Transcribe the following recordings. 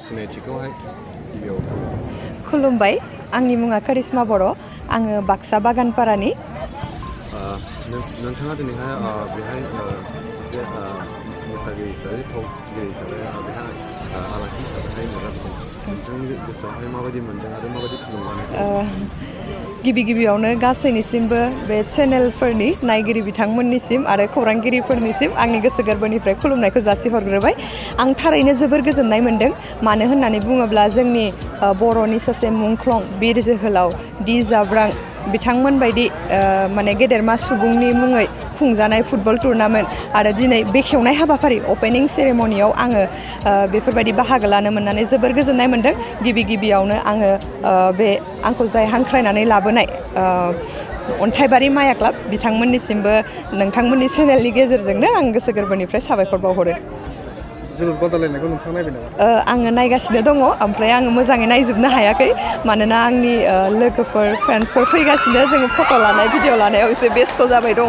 सिनायथिखौहाय गिबियाव खुलुमबाय आंनि मुङा करिश्मा बर' आङो बाक्सा बागानपारानि नोंथाङा दिनैहाय बेहाय सासे मोसागिरि हिसाबै फावगिरि हिसाबै बेहाय आलासि हिसाबैहाय नुजाफैदों नोंथांनि गोसोआवहाय माबायदि मोनदों आरो माबायदि थुलुंगानाय गिबियावनो गासैनिसिमबो बे चेनेलफोरनि नायगिरि बिथांमोननिसिम आरो खौरांगिरिफोरनिसिम आंनि गोसो गोरबोनिफ्राय खुलुमनायखौ जासिहरग्रोबाय आं थारैनो जोबोर गोजोननाय मोनदों मानो होननानै बुङोब्ला जोंनि बर'नि सासे मुंख्लं बिर जोहोलाव दि जाब्रां बिथांमोन बायदि माने गेदेरमा सुबुंनि मुङै खुंजानाय फुटबल टुर्नामेन्ट आरो दिनै बेखेवनाय हाबाफारि अपेनिं सेरेमनियाव आङो बेफोरबायदि बाहागो लानो मोननानै जोबोर गोजोननाय मोनदों गिबियावनो आङो बे आंखौ जाय हांख्रायनानै लाबोनाय अन्थाइबारि माया क्लाब बिथांमोननिसिमबो नोंथांमोननि चेनेलनि गेजेरजोंनो आं गोसो गोरबोनिफ्राय साबायखर बावहरो जोलुर बादायलायनायखौ नोंथाङा नायबाय नामा? आङो नायगासिनो दङ ओमफ्राय आङो मोजाङै नायजोबनो हायाखै मानोना आंनि लोगोफोर फ्रेन्ड्सफोर फैगासिनो जोङो फट' लानाय भिडिअ लानायाव एसे बेस्थ' जाबाय दङ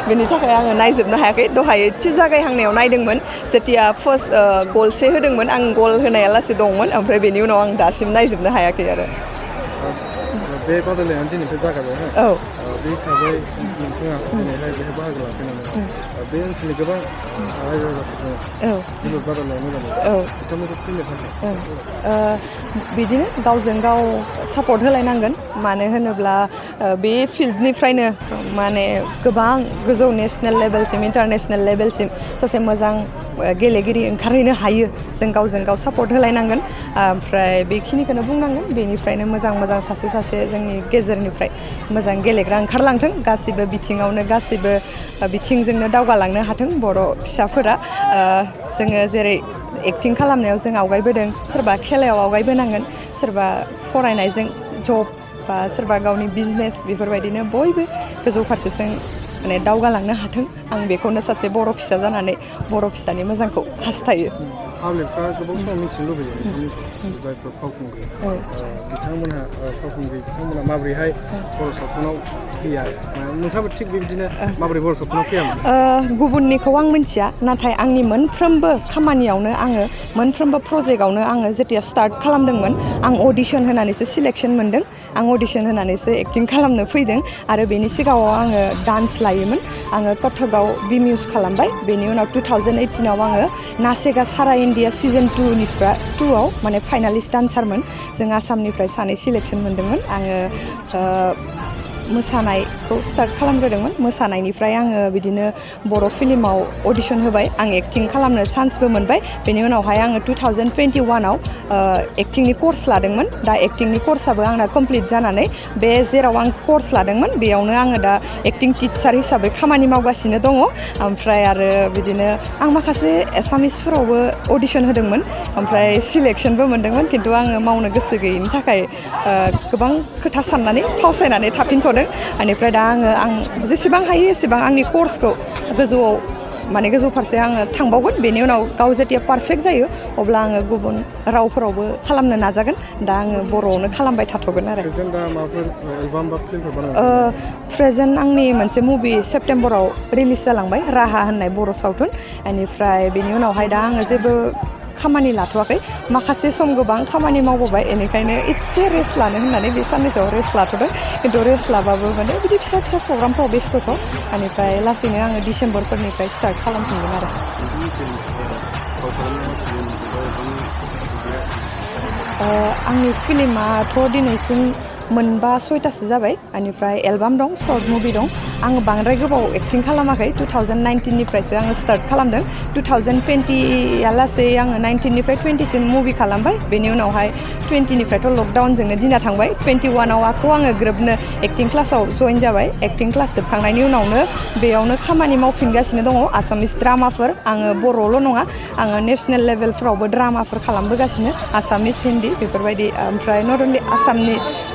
बेनि थाखाय आङो नायजोबनो हायाखै दहाय एसे जागायहांनायाव नायदोंमोन जेथिया फार्स्ट गलसे होदोंमोन आं गल होनाया लासै दंमोन ओमफ्राय बेनि उनाव आं दासिम नायजोबनो हायाखै आरो बे बादायलायनाया दिनैनिफ्राय जागायबाय औ बे हिसाबै नोंथाङा दिनैहाय बेहाय बाहागो लाफैनानै बे ओनसोलनि गोबां रायजो राजाफोरजों जोलुर बादायलायनाय मोजां बिथांमोनखौ फैनो थाखाय बिदिनो गावजों गाव सापर्ट होलायनांगोन मानो होनोब्ला बे फिल्डनिफ्रायनो माने गोबां गोजौ नेसनेल लेभेलसिम इन्टारनेसनेल लेभेलसिम सासे मोजां गेलेगिरि ओंखारहैनो हायो जों गावजों गाव सापर्ट होलायनांगोन ओमफ्राय बेखिनिखौनो बुंनांगोन बेनिफ्रायनो मोजां सासे जोंनि गेजेरनिफ्राय मोजां गेलेग्रा ओंखारलांथों गासिबो बिथिङावनो गासिबो बिथिंजोंनो दावगालांनो हाथों बर' फिसाफोरा जोङो जेरै एक्टिं खालामनायाव जों आवगायबोदों सोरबा खेलायाव आवगायबोनांगोन सोरबा फरायनायजों जब बा सोरबा गावनि बिजनेस बेफोरबायदिनो बयबो गोजौ फारसेजों माने दावगालांनो हाथों आं बेखौनो सासे बर' फिसा जानानै बर' फिसानि मोजांखौ हास्थायो पाब्लिकफ्रा गोबां समाव मिथिनो लुबैयो जायफोर फावखुंग्रि बिथांमोना माबोरैहाय बर' सावथुनाव फैया नोंथाङाबो थिग बेबायदिनो माबोरै बर' सावथुनाव फैयामोन गुबुननिखौ आं मिथिया नाथाय आंनि मोनफ्रोमबो खामानियावनो आङो मोनफ्रोमबो प्रजेक्टआवनो आङो जेथिया स्टार्ट खालामदोंमोन आं अडिसन होनानैसो सिलेक्सन मोनदों आं अडिसन होनानैसो एक्टिं खालामनो फैदों आरो बेनि सिगाङाव आङो डान्स लायोमोन आङो कथकआव बिमिउस खालामबाय बेनि उनाव 2018आव आङो नासेगा सारा इण्डिया सिजन 2आव माने फाइनालिस्ट डान्सारमोन जों आसामनिफ्राय सानै सिलेक्सन मोन्दोंमोन आङो मोसानायखौ स्टार्ट खालामग्रोदोंमोन मोसानायनिफ्राय आङो बिदिनो बर' फिल्माव अडिसन होबाय आं एक्टिं खालामनो चान्सबो मोनबाय बेनि उनावहाय आङो 2021आव एक्टिंनि कर्स लादोंमोन दा एक्टिंनि कर्सआबो आंना कमप्लिट जानानै बे जेराव आं कर्स लादोंमोन बेयावनो आङो दा एक्टिं टिचार हिसाबै खामानि मावगासिनो दङ ओमफ्राय आरो बिदिनो आं माखासे एसामिसफोरावबो अडिसन होदोंमोन ओमफ्राय सिलेक्सनबो मोन्दोंमोन खिन्थु आङो मावनो गोसो गैयिनि थाखाय गोबां खोथा साननानै फावसायनानै थाफिनथ'दों बेनिफ्राय दा आं जेसेबां हायो एसेबां आंनि कर्सखौ गोजौ फारसे आङो थांबावगोन बेनि उनाव गाव जेथिया पारफेक्ट जायो अब्ला आङो गुबुन रावफोरावबो खालामनो नाजागोन दा आङो बर'आवनो खालामबाय थाथ'गोन आरो प्रेजेन्ट आंनि मोनसे मुभि सेप्टेम्बराव रिलिज जालांबाय राहा होननाय बर' सावथुन बेनिफ्राय बेनि उनावहाय दा आङो जेबो खामानि लाथ'वाखै माखासे सम गोबां खामानि मावबोबाय बेनिखायनो एसे रेस्ट लानो होननानै बे साननैसोआव रेस्ट लाथ'दों खिन्थु रेस्ट लाबाबो माने बिदि फिसा प्रग्रामफ्राव बेस्थ'थ' बेनिफ्राय लासैनो आङो डिसेम्बरफोरनिफ्राय स्टार्ट खालामफिनगोन आरो आंनि फिल्माथ' दिनैसिम 4-6थासो जाबाय बेनिफ्राय एलबाम दं सर्ट मुभि दं आङो बांद्राय गोबाव एक्टिं खालामाखै 2019निफ्रायसो आङो स्टार्ट खालामदों 2020आ लासै आङो 19निफ्राय 20सिम मुभि खालामबाय बेनि उनावहाय 20निफ्रायथ' लकडाउनजोंनो दिना थांबाय 21आव आङो ग्रोबनो एक्टिं क्लासाव जइन जाबाय एक्टिं क्लास जोबखांनायनि उनावनो बेयावनो खामानि मावफिनगासिनो दङ आसामिस ड्रामाफोर आङो बर'ल' नङा आङो नेसनेल लेभेलफ्रावबो ड्रामाफोर खालामबोगासिनो आसामिस हिन्दी बेफोरबायदि ओमफ्राय नट अनलि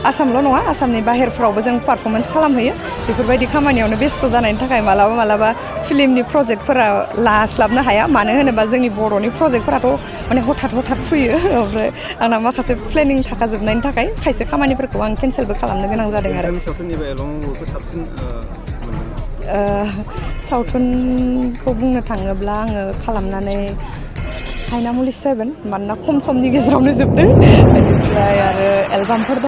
आसामल' नङा आसामनि बाहेरफ्रावबो जों पारफरमेन्स खालामहैयो बेफोरबायदि खामानियावनो बेस्थ' जानायनि थाखाय मालाबा फिल्मनि प्रजेक्टफोरा लास्लाबनो हाया मानो होनोबा जोंनि बर'नि प्रजेक्टफोराथ' माने हथात फैयो ओमफ्राय आंना माखासे प्लेनिं थाखाजोबनायनि थाखाय खायसे खामानिफोरखौ आं केन्सेलबो खालामनो गोनां जादों आरो सावथुनखौ बुंनो थाङोब्ला आङो खालामनानै हायनामुलि 7 मानोना खम समनि गेजेरावनो जोबदों बेनिफ्राय आरो एलबामफोर दं